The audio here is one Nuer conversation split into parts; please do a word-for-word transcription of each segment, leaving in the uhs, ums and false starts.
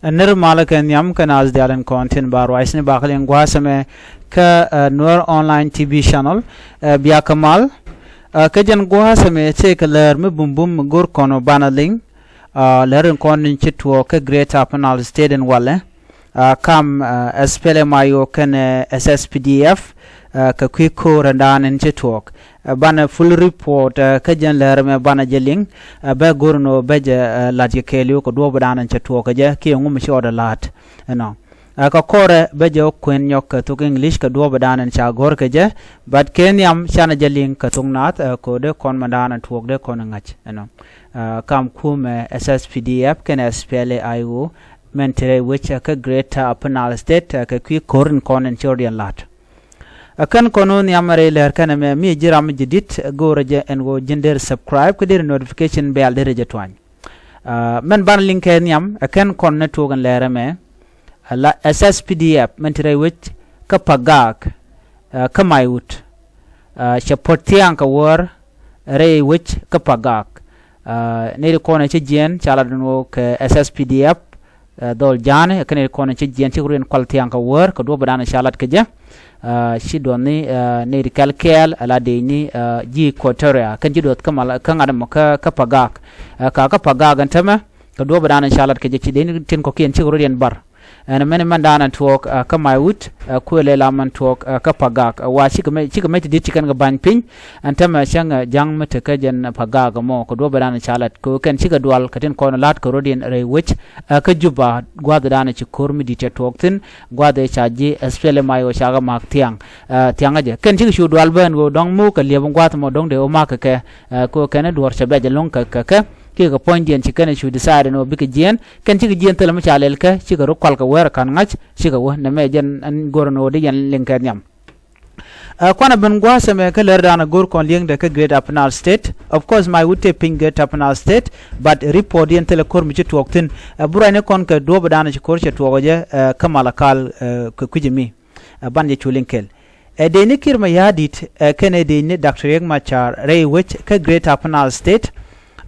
Ɛ nir malä kɛ nhiam kɛ naath diaal in kɔn tin ba ruac ni bakä liŋ gua̱a̱th ɛmɛ kä, ɛ, Nuer Online T V Channel, ɛ, bia kɛ mal. Ɛ, kä jɛn gua̱a̱th ɛmɛ tëë kɛ lär mi bumbum mi go̱r kɔn banɛ liŋ. Ɛ, lär in kɔn in ci tuɔɔk kä Greater Upper Nile State in walɛ. Ɛ, kam, ɛ, S P L M I O kɛnɛ S S P D F, ɛ, kɛ kui̱ ko̱o̱r ɛn daan in ci tuɔɔk. Ɛ, banɛ full report, ɛ, kä jɛn lär ɛmɛ banɛ jɛ liŋ, ɛ, bɛ go̱r nɔ bɛ jɛ, ɛ, la̱t kɛ kɛɛliw kɛ duɔ̱ɔ̱p dan in cɛ tuɔɔk kɛ jɛ kiɛ ŋu mi ci ɣɔt ɛ la̱t ɛnɔ. Ɛ, kɛ kɔrɛ bɛ jɛ kuɛn nyɔk kɛ thok English kɛ duɔ̱ɔ̱p dan in ca go̱r kɛ jɛ, but kɛ nhiam canɛ jɛ liŋ kɛ thok naath, ɛ, kɛ dee kɔn mɛ dan in tuɔɔk dee kɔn in ŋa̱c ɛnɔ. Ɛ, kam kumɛ S S P D F kɛnɛ S P L A I O mɛn ti rɛy wec, ɛ, kä Greater Upper Nile State, ɛ, kɛ kui̱ ko̱r in kɔn in ci rɔ̱diɛn la̱t. Ɛ kɛn kɔn wä nhiam rɛy lɛr kɛn ɛmɛ mi ji̱ ram ji̱ di̱t, ɛ, go̱o̱rɛ jɛ ɛn ɣöö ji̱n der subscribe kä der notification bell der jɛ tuany. Ɛ, mɛn ban liŋ kɛ nhiam, ɛ kɛn kɔn ni tuɔɔk ɛn lɛr ɛmɛ. Ɛ la S S P D F mɛn ti rɛy wec kä Pagak, ɛ, kä Maiwut. Ɛ, cɛ puɔ̱t thiaŋ kɛ wäär rɛy wec kä Pagak. Ɛ, nɛy ti kɔn ɛ cä jiɛɛn ca lat ɛn ɣöö kɛ S S P D F, ɛ, dhɔl ja̱a̱ni, ɛ kɛn nɛy ti kɔn ɛ cä jiɛɛn cikɛ rɔ̱diɛn kual thiaŋ kɛ wäär kɛ duɔ̱ɔ̱p dan ca lat kɛ jɛ. Ɛ, ci duɔthni, ɛ, nɛy ti kɛl kɛɛl, ɛ la dëëcni, ɛ, ji̱ Equatoria kɛn ci duɔth kä mal kä ŋa̱t ɛmɔ kä, kä Pagak. Ɛ, ka kä Pagak ɛn tämɛ kɛ duɔ̱ɔ̱p dan ca lat kɛ jɛ ci dëëcni tin kɔ̱kiɛn cikɛ rɔ̱diɛn bar. Ɛn mɛn mɛn daanɛ tuɔɔk, ɛ, kä Maiwut, ɛ, kuël ɛ la mɛn tuɔɔk, ɛ, kä Pagak. Ɛ, wa cikɛ mɛ, cikɛ mɛ ti di̱t ci kɛn kɛ ba̱ny piny. Ɛn tämɛ cäŋ, ɛ, ja̱ŋ mi tekɛ jɛn Pagak mɔ kɛ duɔ̱ɔ̱p daanɛ ca lat kɛ kɛn cikɛ dual kɛ tin kɔn la̱t kɛ rɔ̱diɛn rɛy wec, ɛ, kä Juba gua̱a̱th daanɛ ci ko̱r mi di̱t cɛ tuɔɔk thi̱n. Gua̱a̱th ɛ ca ji̱ S P L M I O cakɛ ma̱a̱k thiaŋ, ɛ, thiaŋä jɛ kɛn cikɛ cu dual bään ɣöö dɔ̱ŋ mo̱o̱k kɛ liɛp in gua̱a̱th mɔ dɔ̱ŋ dee ɣöö ma̱a̱k kɛ kɛ, ɛ, kɛ kɛn duɔ̱ɔ̱r cɛ bɛc ɛlɔ̱ŋ kɛ kɛ kɛ. Kiɛ kɛ puɔ̱nydiɛn ci kɛn cu decide ɛn ɣöö bikɛ jiɛɛn. Kɛn cikɛ jiɛɛn thilɛ mi ca lɛl kɛ cikɛ rɔ kual kɛ wäär ɛ ka̱n ŋa̱c cikɛ wä nɛmɛ jɛn ɛn go̱r ɛn ɣöö di yɛn liŋ kɛ nhiam. Ɛ, kuanɛ ben gua̱a̱th ɛmɛ kä lär daanɛ go̱r kɔn li̱eŋdɛ kä Greater Upper Nile State. Of course, Maiwut tëë piny Greater Upper Nile State, but report yɛn thilɛ ko̱r mi ci tuɔɔk thi̱n. Ɛ, bi ruacni kɔn kɛ duɔ̱ɔ̱p daanɛ ci ko̱r cɛ tuɔɔk ɛ jɛ, ɛ, kä Malakal, ɛ, kɛ kui̱c ɛmi. Ɛ, ban jɛ cu liŋ kɛl. Ɛ, dëëcni Kiir Mayardit, ɛ, kɛnɛ dëëcni Doctor Riek Machar rɛy wec kä Greater Upper Nile State,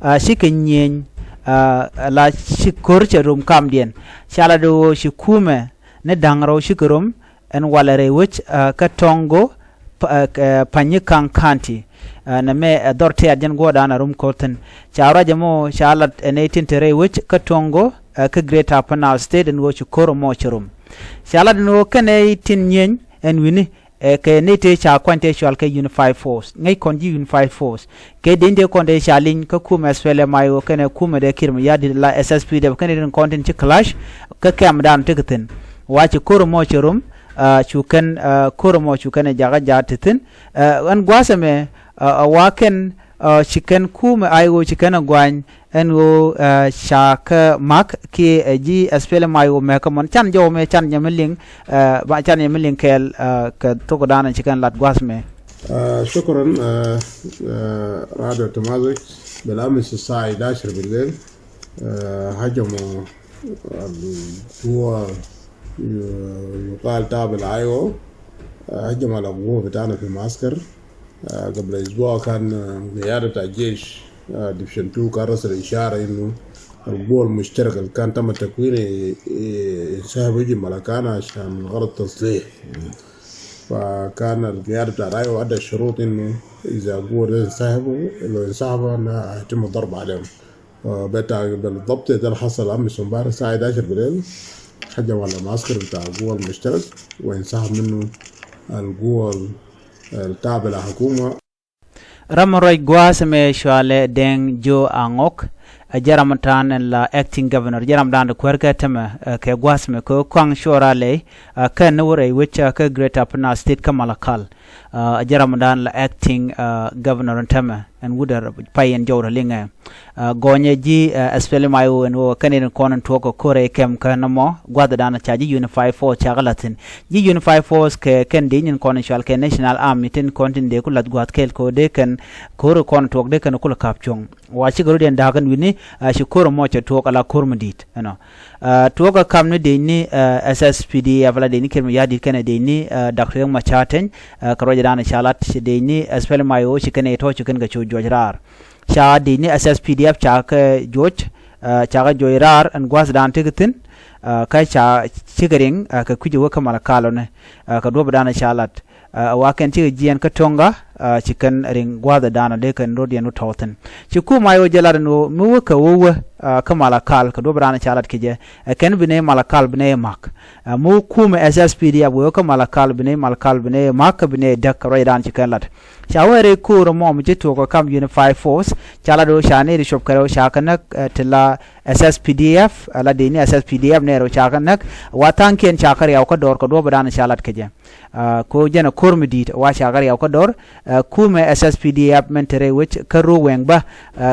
ɛ, cikɛ nyieny, ɛ, la ci ko̱r cɛ rom kamdiɛn. Ca la di ɣöö ci kumɛ ni da̱ŋ rɛw cikɛ rom ɛn walɛ rɛy wec, ɛ, kä Tongo, pa-, ɛ, ɛ, Panyikang County. Ɛ, nɛmɛ ɛ dhɔr tɛ̈t jɛn guɔ̱ɔ̱rdan ɛ rom ko̱r thi̱n. Ca ruac ɛmɔ ca lat ɛn ɛ tin te rɛy wec kä Tongo, ɛ, kä Greater Upper Nile State ɛn ɣöö ci ko̱r ɛmɔ cɛ rom. Ca lat ɛn ɣöö kɛn ɛ tin nyieny ɛn wi̱ni, ɛ, kɛ ni tëë ca kuany tëë cɔal kɛ Unified Force. Ŋäc kɔn ji̱ Unified Force. Kɛ dëëcni tëë kɔn tëë ca liny kä kumɛ S P L M I O kɛnɛ kumɛ dee Kiir Mayardit la S S P D F kɛnɛ tin kɔn tin ci clash kä kɛmdan tekɛ thi̱n. Wa ci ko̱r ɛmɔ cɛ rom, ɛ, cu kɛn, ɛ, ko̱r ɛmɔ cu kɛn ɛ jakä jaat ti thi̱n. Ɛ, ɛn gua̱a̱th ɛmɛ, ɛ, ɛ, wa kɛn, ɛ, ci kɛn kumɛ I O ci kɛn ɛ gua̱ny, ɛn ɣöö, ɛ, ca kɛ ma̱k kiɛ, ɛ, ji̱ S P L M I O mɛk kä mɔn. Can jɔw mɛ can jɛ mi liŋ, ɛ, ba can jɛ mi liŋ kɛɛl, ɛ, kɛ thok daanɛ ci kɛn lat gua̱a̱th mɛ. آه، شكرا. آه، آه، راديو تمازج. بالأمس الساعة حداشر بالليل، آه، هجموا القوة ي-، يقال تابع ل I O، آه، هجموا على القوة بتاعنا في معسكر. آه، قبل أسبوع كان، آه، قيادة بتاع الجيش، آه، ديفشن تو كان رسل إشارة إنه القوة المشتركة اللي كان تم تكوينها ي-، ي-، ينسحبوا يجي ملكانا عشان غرض تصليح. فكان القيادة بتاع I O أدى الشروط إنه إذا القوة دي انسحبوا، لو انسحبوا، أنا هيتم الضرب عليهم. آه، بتاع بالضبط ده اللي حصل أمس امبارح الساعة حداشر بالليل، هجم على معسكر بتاع القوة المشترك وانسحب منه القوة ال-، التابعة للحكومة. Ram ruac gua̱a̱th mɛ cualɛ Deng Joe Angok, ɛ jɛ ram tan ɛn la acting governor, jɛ ram dan di kuäär kɛ tämɛ, ɛ, kɛ gua̱a̱th mɛ kɛ kuaŋ cuɔra lɛ, ɛ, kɛn ni wä rɛy wec, ɛ, kä Greater Upper Nile State kä Malakal. Ɛ, jɛ ram dan la acting, ɛ, governor ɛn tämɛ, ɛn wut ɛ pay ɛn jɔw rɛ liŋɛ. Ɛ, gɔnyɛ ji̱, ɛ, S P L M I O ɛn ɣöö kɛn in kɔn in tuɔɔk kɛ ko̱r ɛ kɛm kä nɔmɔ gua̱th dan ca ji̱ Unified Force ca kɛ la̱th thi̱n. Ji̱ Unified Force kɛ kɛn dee nyin kɔn in cual kɛ National Army tin kɔn tin dee ku la̱th gua̱th kɛɛl kɛ ɣöö dee kɛn ko̱r kɔn in tuɔɔk dee kɛn ku lɛ ka̱p cuɔ̱ŋ. Wa cikɛ rɔ̱diɛn da̱a̱k ɛn wi̱ni, ɛ, ci ko̱r ɛmɔ cɛ tuɔɔk ala ko̱r mi di̱i̱t ɛnɔ. Ɛ, tuɔɔk ɛ kam ni dee ni, ɛ, S S P D F ala dee ni Kiir Mayardit kɛnɛ dee ni, ɛ, Doctor Riek Machar Teny, ɛ, kɛ ruacdan ca lat ci dee ni S P L M I O ci kɛnɛ tɔ̱ ci kɛn kɛ cu juɔc raar. Ca dee ni S S P D F ca kɛ juɔc, ɛ, ca kɛ juɔc raar ɛn gua̱a̱thdan tekɛ thi̱n, Kä ca cikɛ riŋ kɛ kui̱c ɛ wä kä Malakal ɔnɛ kɛ duɔ̱p ɛ da̱a̱n ca lat. Wa kɛn cikɛ jiɛɛn kä Toŋga, ci kɛn riŋ gua̱a̱th ɛ da̱a̱n ɔ dee kɛn rot yɛn wä tɔ̱ thi̱n. Ci kum a yɛ wä jɛ lat ɛn ɣöö mi wä kɛ wä wä kä Malakal kɛ duɔ̱p ɛ da̱a̱n ca lat kɛ jɛ, ɛ kɛn bi nɛy Malakal bi nɛy ɛ ma̱k. Mi wä kumɛ S S P D F wee wä kä Malakal bi nɛy Malakal bi nɛy ɛ ma̱k kä bi nɛy ɛ däk kɛ ruac ɛ da̱a̱n ci kɛn lat. Ca wä rɛy ko̱o̱r ɛmɔ mi ci tuɔɔk kä kam Unified Force ca lat ɣöö ca nɛy ti cop kɛ rɛw ca kɛ näk ti la S S P D F, la dee ni S S P D F nɛy rɛw ca kɛ näk. Wa tha̱a̱ŋkiɛn ca kɛ riaw kä dɔɔr kɛ duɔ̱p ɛ da̱a̱n ca lat kɛ jɛ. Ko jɛn ɛ ko̱r mi di̱i̱t wa ca kɛ riaw kä dɔɔr. Kumɛ S S P D F mɛn te rɛy wec kä Ruweng bä,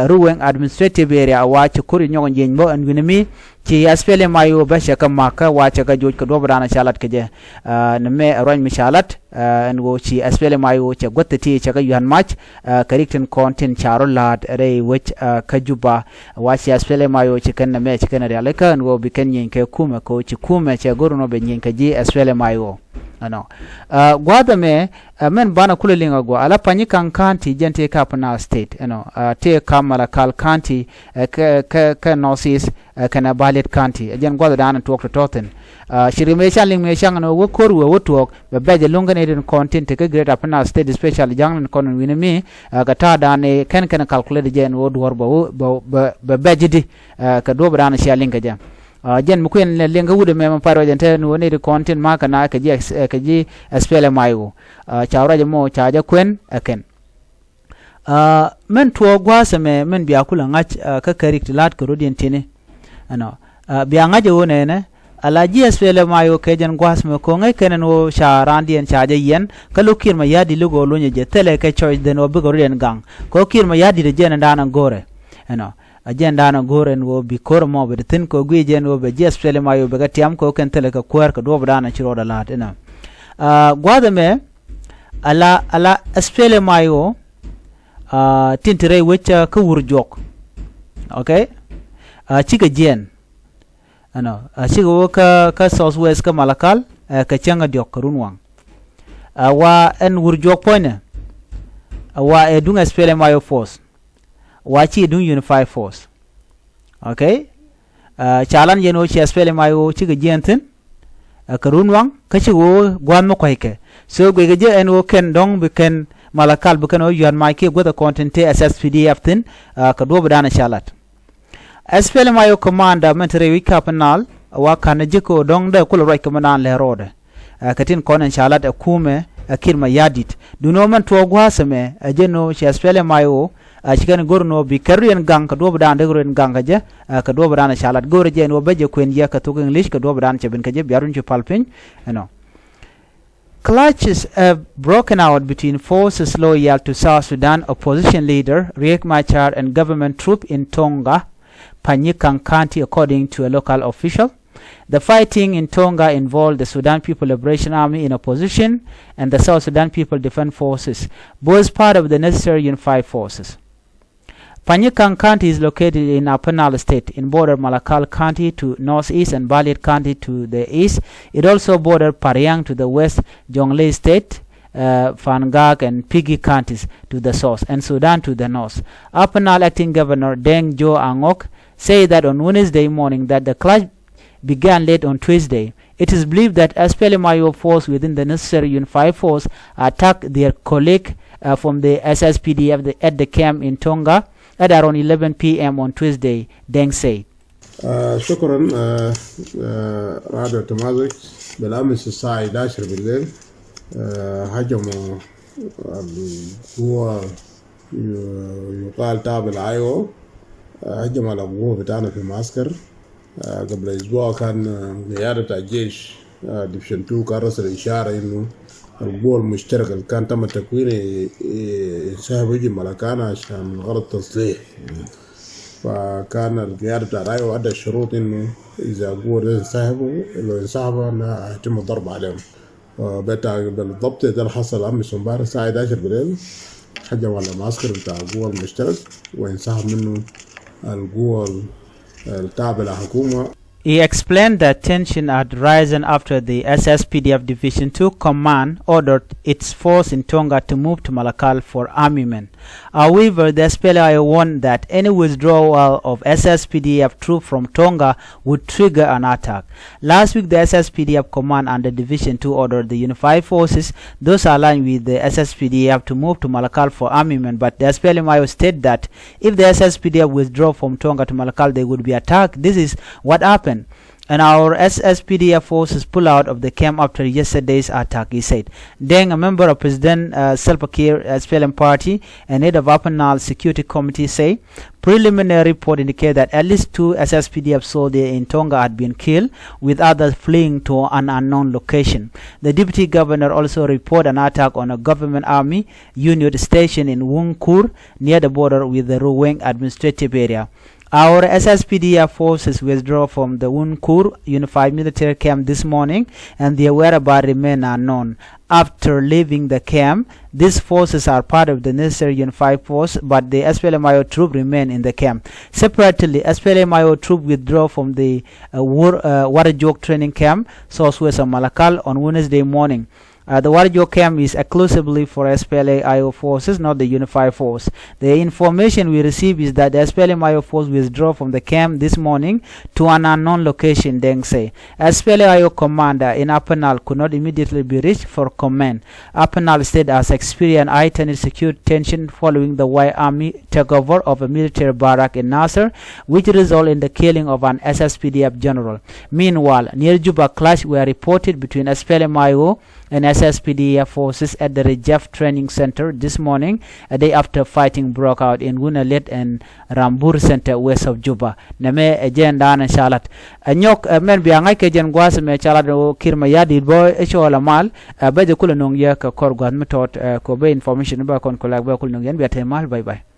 Ruweng Administrative Area wa ci ko̱r i̱ nyɔk in jieny bä ɛn wi̱ni mi ci S P L M I O bä cɛ kɛ ma̱k kä wa cɛ kɛ joc kɛ duɔ̱p ɛ da̱a̱n ca lat kɛ jɛ. Nɛ mɛ ɛ ruac mi ca lat ɛn ɣöö ci S P L M I O cɛ guäth ti cɛ kɛ yua̱n mac kɛ rik tin kɔn tin ca rɔ la̱a̱t rɛy wec kä Juba. Wa ci S P L M I O ci kɛn nɛ mɛ ci kɛn rialikä ɛn ɣöö bi kɛn nyieny kɛ kumɛ kɛ ɣöö ci kumɛ cɛ go̱r nɔ bɛ nyieny kɛ ji̱ S P L M I O. Ɛnɔ gua̱a̱th ɛmɛ mɛn banɛ kulɛ liŋ a gua̱a̱ ala Panyikaŋ County jɛn tëë kä Upper Nile State ɛnɔ tëë kä Malakal County kɛ kɛ kɛ North East kɛnɛ Baliet County. Ɛ jɛn gua̱th ɛ da̱a̱n tuɔɔk tɔ̱tɔ̱ thi̱n. Ci ri mëë can liŋ mëë caŋ ni wä ko̱r wee wä tuɔɔk bɛ bɛc ɛ luŋ kɛn i̱ tin kɔn tin te kä Greater Upper Nile State, especially ja̱ŋ ni kɔn in wi̱ni mi kɛ ta̱a̱ da̱a̱n i̱ kɛn kɛn calculate jɛ ɛn wä duɔ̱ɔ̱r bɛ wä bɛ bɛ bɛc i̱di kɛ duɔ̱ɔ̱p ɛ da̱a̱n cia liŋ kɛ jɛ. Jɛn mi kuɛn lɛ liŋ kä wut ɛmɛ mɛ pa̱t ruac ɛn te ni wä ni ti kɔn tin ma̱a̱ kɛ na kɛ ji̱ kɛ ji̱ S P L M I O. Ca ruac ɛmɔ ca jɛ kuɛn ɛ kɛn. Mɛn tuɔɔk gua̱a̱th ɛmɛ mɛn bia kulɛ ŋa̱c kä kɛ rik ti la̱a̱t kɛ rɔ̱diɛn ti̱ni. Ɛnɔ bia ŋa̱c ɛ ɣöö nɛnɛ ala ji̱ S P L M I O kɛ jɛn gua̱a̱th ɛmɛ ko̱ŋ ɛ kɛn ɛn ɣöö ca raandiɛn ca jɛ yiɛn kä lo̱k Kiir Mayardit lo̱k ɣöö lunyɛ jɛ thilɛ kɛ choice den ɣöö bikɛ rɔ̱diɛn gaŋ kɛ ɣöö Kiir Mayardit ɛ jɛn ɛn da̱a̱n ɛn go̱rɛ. Ɛnɔ a jɛn da̱a̱n ɛn go̱rɛ ɛn ɣöö bi ko̱r ɛmɔ bi ti thi̱n kɛ ɣöö guic jɛ ɛn ɣöö bɛ ji̱ S P L M I O bɛ kɛ tiam kɛ ɣöö kɛn thilɛ kɛ kuäär kɛ duɔ̱ɔ̱p da̱a̱n ɛn ci rɔɔdɛ la̱a̱t ɛnɔ. Gua̱a̱th ɛmɛ ala ala S P L M I O tin ti rɛy wec kä wur juɔk. Ok. Cikɛ jiɛn ɛnɔ cikɛ wä kä kä South West kä Malakal kɛ cäŋ a diɔk kɛ run waŋ. Wa ɛn wur juɔk puɔ̱nynɛ wa ɛ duŋ S P L M I O force. Wa ci duŋ Unified Force. Ok. Ca lan yɛn ɣöö ci S P L M I O cikɛ jiɛɛn thi̱n kɛ run waŋ kä cikɛ ɣöö gua̱a̱th mi kua̱ckɛ. So guickɛ jɛ ɛn ɣöö kɛn dɔ̱ŋ bi kɛn Malakal bi kɛn ɣöö yua̱t mac kiɛ guäth ɛ kɔn tin te S S P D F thi̱n kɛ duɔ̱ɔ̱p ɛ da̱a̱n ca lat. S P L M I O commander mɛn te rɛy wi̱c Upper Nile wa ka̱n ji̱ kɛ ɣöö dɔ̱ŋ dee kulɛ ruac kɛ mi naan lɛ rɔɔdɛ. Kɛ tin kɔn in ca lat ɛ kumɛ ɛ Kiir Mayardit. Duundɛ ɣöö mɛn tuɔɔk gua̱a̱th ɛmɛ ɛ jɛn ɣöö ci S P L M I O ci kɛn go̱r ni ɣöö bi kɛr riɛn gaŋ kɛ duɔ̱ɔ̱p da̱a̱n dee riɛn gaŋ kɛ jɛ kɛ duɔ̱ɔ̱p da̱a̱n ca lat go̱rɛ jɛ ni ɣöö bɛ jɛ kuɛn yɛ kɛ thok English kɛ duɔ̱ɔ̱p da̱a̱n cɛ ben kɛ jɛ bia run ci pal piny. Ɛnɔ. Clashes have broken out between forces loyal to South Sudan opposition leader Riek Machar and government troop in Tonga, Panyikang County, according to a local official. The fighting in Tonga involved the Sudan People Liberation Army in opposition and the South Sudan People Defense Forces, both part of the necessary unified forces. Panyikang County is located in Upper Nile State, in border Malakal County to northeast and Baliet County to the east. It also bordered Pariang to the west, Jonglei State, uh, Fangak and Pigi counties to the south, and Sudan to the north. Upper Nile Acting Governor Deng Joe Angok said that on Wednesday morning that the clash began late on Tuesday. It is believed that S P L M I O force within the necessary unified force attacked their colleague, uh, from the S S P D F the, at the camp in Tonga at around eleven P M on Tuesday, Deng said. Uh, shukran, uh, uh, Radio Tamazic. بالأمس الساعة حداشر بالليل، uh, هجموا القوة ي-، يقال تابع للآي أو، آه، هجم على قوة بتاعنا في معسكر. آه، قبل أسبوع كان، آه، قيادة بتاع الجيش، آه، ديفشن تو كان رسل إشارة إنه القوة المشتركة اللي كان تم تكوينها ي-، ي-، ينسحبوا يجي ملكانا عشان غرض تصليح. فكان القيادة بتاع الآي أو أدى الشروط إنه إذا قوة دي انسحبوا، لو انسحبوا، أنا هيتم الضرب عليهم. آه، بتاع بالضبط ده اللي حصل أمس امبارح الساعة حداشر بالليل، هجم على معسكر بتاع القوة المشترك وانسحب منه القوة ال-، التابعة للحكومة. He explained that tension had risen after the S S P D F Division two command ordered its force in Tonga to move to Malakal for armament. However, the S P L A I O warned that any withdrawal of S S P D F troops from Tonga would trigger an attack. Last week, the S S P D F command under Division two ordered the unified forces, those aligned with the S S P D F, to move to Malakal for armament, but the S P L M I O stated that if the S S P D F withdraw from Tonga to Malakal, they would be attacked. This is what happened. And our S S P D F forces pull out of the camp after yesterday's attack, he said. Deng, a member of President uh, Salva Kiir S P L M party and head of Upper Nile Security Committee, say preliminary report indicate that at least two S S P D F soldiers in Tonga had been killed, with others fleeing to an unknown location. The deputy governor also report an attack on a government army unit stationed in Wungkur, near the border with the Ruweng administrative area. Our S S P D F forces withdraw from the Wunkur Unified Military Camp this morning, and their whereabouts remain unknown. After leaving the camp, these forces are part of the necessary unified force, but the S P L M I O troop remain in the camp. Separately, S P L M I O troop withdraw from the uh, War, uh, Warajok training camp, southwest of Malakal, on Wednesday morning. Uh, the Warjo camp is exclusively for S P L A I O forces, not the unified force. The information we receive is that the S P L M I O force withdraw from the camp this morning to an unknown location, Deng say. S P L A I O commander in Upper Nile could not immediately be reached for comment. Upper Nile State has experienced heightened security tension following the White Army takeover of a military barrack in Nasser, which resulted in the killing of an S S P D F general. Meanwhile, near Juba, clash were reported between S P L M I O and S S P D F forces at the Rejef Training Center this morning, a day after fighting broke out in Wunaliet and Rambur Center west of Juba. Nɛmɛ ɛ jɛn da̱a̱n ɛ calat. Ɛ nyɔk ɛ mɛn bia ŋa̱c kɛ jɛn gua̱a̱th mɛ calat ɛ wä Kiir Mayardit bä ɛ cɔɔl ɛ mal, ɛ bä jɛ kulɛ nöŋ yɛ kɛ kɔr gua̱a̱th mi tɔt, ɛ kɔ bä information bä kɔn kɔ lak bä kulɛ nöŋ yɛn bia te mal. Bye bye.